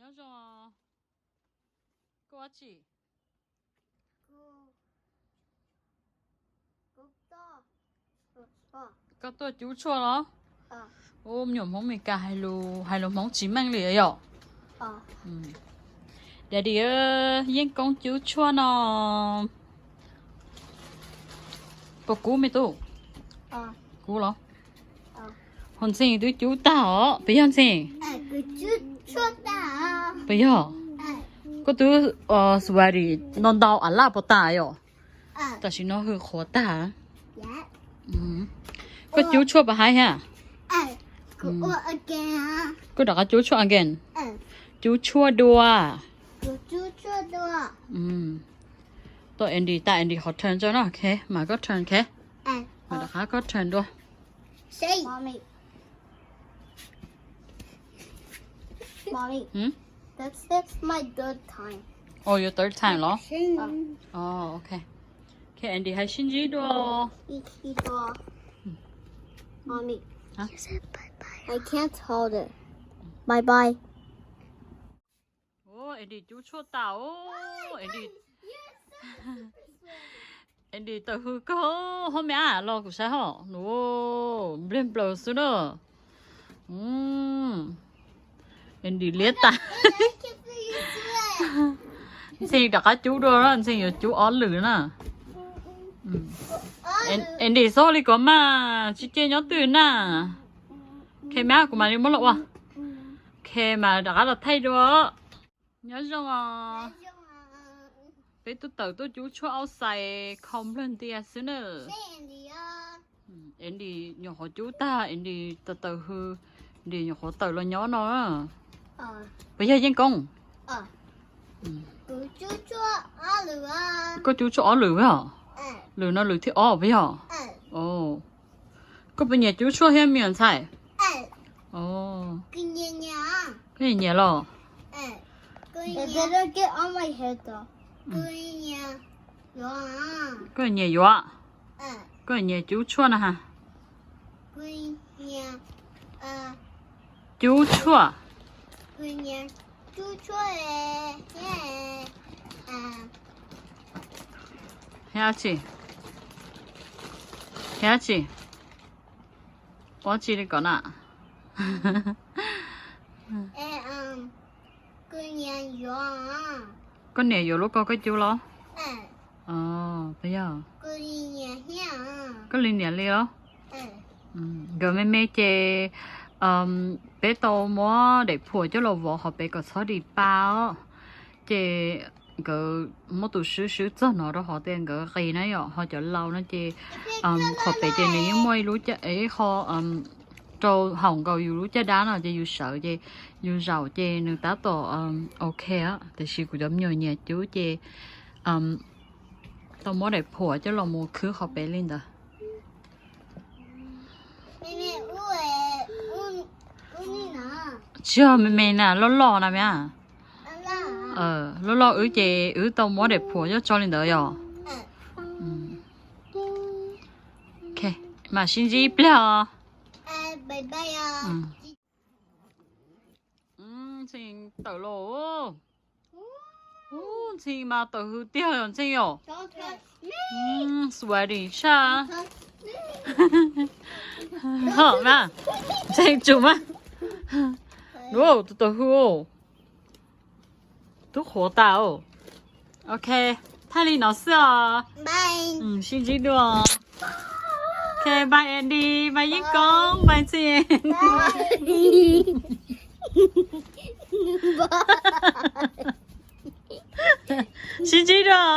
Nyob zoo. Koj ua tsi? Koj tuaj cub tshuaj los? Ub, me nyuam Hmoob Mes Kas hais lus, hais lus Hmoob tsis meej li yom. Daddy, Yeej Koob cub tshuaj no. Puas kub me tub? Kub los? Ho Ntxhee twb cub tag os, puas yog Ntxhee? Puas yog? Koj twb sweaty ntau ntau a laj puas tas yom? Tam sim no hws qhuav tag. Koj cub tshuaj puas hais thiab? Koj rov qab cub tshuaj again. Cub tshuaj dua. Tau Andy, tag Andy qhov turn tso no, ok, mas koj turn, ok. Mas rov qab koj turn dua. Mommy, that's, that's my third time. Oh, your third time los? Oh, ok. Ok, Andy hais sib ntsib dua. Mommy, I can't hold it. Bye bye. Andy cub tshuaj tas os. Andy, Andy tawm hws kawg, ho me ab los kuv saib ho, npleg nplaws xwb na. Andy liab tas. Ntxhee rov qab cub dua, Ntxhee yuav cub ob lwm na. Andy txhob li ko mas, tsis cia nyob twj na. Ok, me ab kuv mam li muab los ua. Ok, mas rov qab los thaij dua. Nyob zoo os. Peb tuaj tawm tuaj cub tshuaj outside khau nplawg ntia xwb na. Andy nyuam qhuav cub tag, Andy tawm tawm hws, Andy nyuam qhuav tawm los nyob no. Puas yog Yeej Koob? Koj cub tshuaj ob lwm os? Lwm no lwm thib ob puas yog? Koj puas nyiam cub tshuaj thiab me nyuam ntxhais? Koj nyiam nyiam los? Koj nyiam yuav? Koj nyiam cub tshuaj na ha? Cub tshuaj. Thiab tsi? Thiab tsi? Ua tsi li ko na? Koj niam yuav lub ko koj cub los? Puas yog? Koj li niam li os? Nkawd me me ces peb tau muab daim phuam coj los vov qhov pem kom txhob dim pa os. Ces nkawd muab tus swb swb txog no rau qhov tias nkawd qis na yom, ho cov laus no ces qhov pem ces nws yeej muaj ib lub, ib qho rau hauv nkaus yus lub caj dab no ces yus sawv ces yus zaum ces nws tab tom ok, tiam sis kuv cov me nyuam nyiam cub ces tau muab daim phuam coj los mus khwb qhov pem li ntawd. Tsis yog me me na, loj loj na me. Loj loj wb ces wb tau muab daim phuam coj tso li ntawd yom. Ok, mam sib ntsib ib pliag os. Ntxhee tawm los. Ntxhee mas tawm hws tiag yom Ntxhee yom. Sweaty tshaj. Ntxhee tsum mas. Tus tawm hws. Tub qhuav tas os. Ok, thaij li no xwb os. Sib ntsib dua. Ok, bye Andy, bye Yeej Koob, bye Ntxhee. Sib ntsib dua.